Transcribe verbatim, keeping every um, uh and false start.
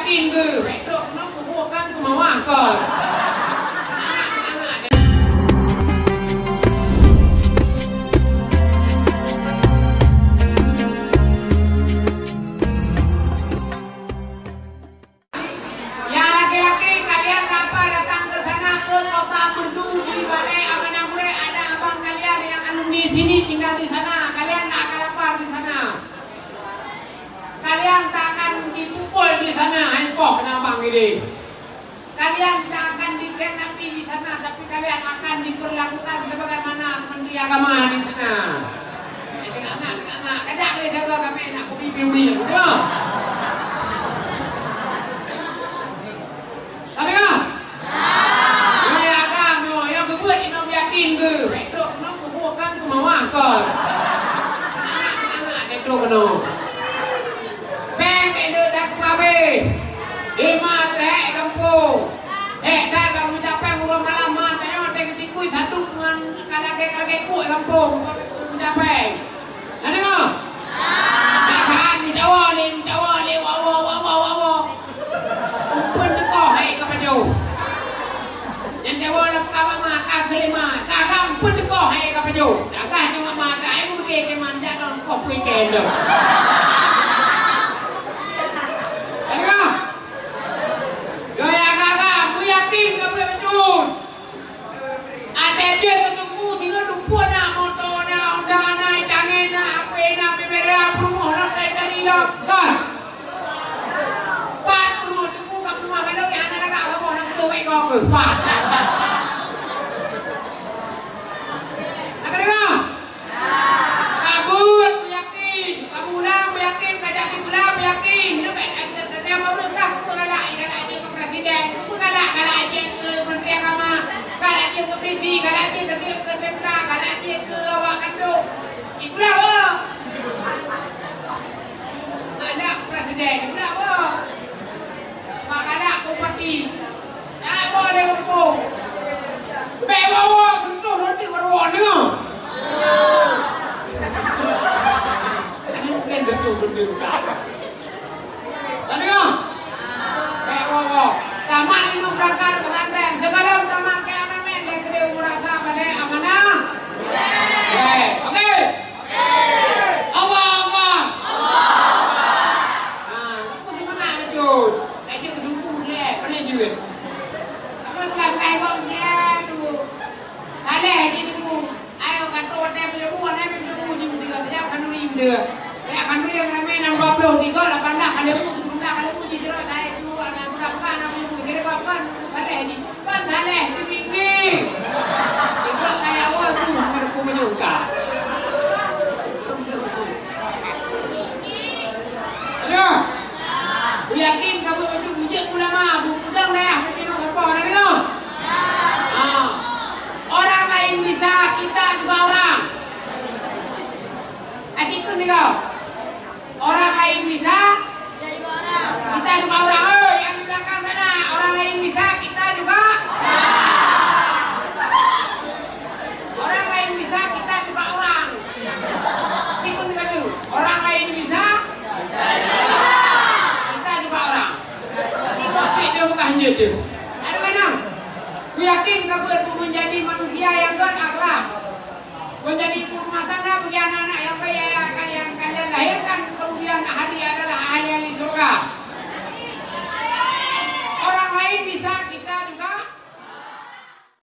Yakin keu, bèk trok keunoe kubu kan keumawa kon. Ya laki-laki, kalian kenapa datang ke sana, ke kota Merdu di balai Amanah Gurèe? Ada abang kalian yang alumni sini tinggal di sana. Kalian tak akan lapar di sana. Kalian tak akan dipukul di sana, hai poh keunan abang ini. Kalian tak akan dikidnapi di sana, tapi kalian akan diperlakukan sebagaimana Menteri Agama di sana. Eh, tengok anak, tengok anak. Kajak boleh jaga kami nak kopi piuri, betul? Tapi kan? Nyoe agam nyoe, nyang keubuet inong yakin keu. Bèk trok keunoe kubu kan keumawa kon. Anak-anak bèk trok keunoe. Péng bèk le that keu abéh. Lima teuhèk gampông. Hék that bak meucapèe uroe malam ma tanyoe teuh geutikui satu ngon kalagèe-kalagèe kuek gampông. Meucapèe. Na deungoe? Ka that meucawa lé, meucawa lé, wawo, wawo, wawo. Umpeuen teukoh hai ka pajoh. Nyan cawa lam pengalaman ka kelima, ka agam umpeuen teukoh hai ka pajoh. Dagah nyoe ma ka hai beutôi keman jak lom koh pui ken tu. Na deungoe? Nyoe agam-agam, meuyakin ka beutôi. Até jeuet keu teungku singoh lumpur na, moto na, Honda na, itangen na, ape na, bebera peurumoh lom, tai tadi lom. Kon. Pat peurumoh teungku ka peurumoh baloi hana lagak saboh na beutôi baik kau keu. Pat. Apa dengar? Ka buet beuyakin, ka mula beuyakin, ka jadi gula beuyakin. Nyoe bèk, eh, eh, eh, ureueng kah keu galak, eh, galak jeuet keu presiden, keu galak, galak jeuet keu menteri agama, galak jeuet keu polisi, galak jeuet keu, keu tentara, galak jeuet keu awak kandong. Ikulah boh. Galak presiden, ikulah boh. Mak galak bupati. Nyan boh lé gampông. Bèk woe-woe, sentuh roti baroe deungoe. Mungken sentuh roti. Ka deungoe? Bèk woe-woe. Tamat ilmu berangkat pesantren. Sebelum tamat K M M N, dan keudéh umur rasa pada amanah. Oke. Oke. Allahu Akbar. Allahu Akbar. Ha, aku seumangat beutôi. Laju dukung dia, kena jeuet. Kan bukan bukan kong dia tu. Saleh haji dukung. Ayo kata hotel Pelebu, anak Pelebu ji mesti kata ya kanuri mesti. Ya kanuri yang ramai enam dua puluh tiga, lapan belas kali bu, tujuh belas kali bu, ji terus saya tu anak budak bukan anak Pelebu. Kira kau apa? Saleh haji. Kan saleh, bibi-bibi. Ikut kaya awak tu, hamba dukung menyungka. Aduh. Yakin kamu macam bujik ulama, bu-, budang dayah, tapi nak apa, nak dengar? Ha. Orang lain bisa, kita juga orang. Aji tu ni kau. Orang lain bisa, kita juga orang. Oi, yang di belakang sana, orang lain bisa, kita juga orang. Orang lain bisa, kita juga orang. Situ juga tu. Orang lain bisa, kita juga orang. Itu kita bukan hanya tu. Ada mana? Ku yakin kamu menjadi manusia yang berakhlak. Menjadi ibu rumah tangga bagi anak-anak yang baik yang akan, yang akan dia lahirkan, kemudian ahli adalah ahli-ahli surga. Orang lain bisa,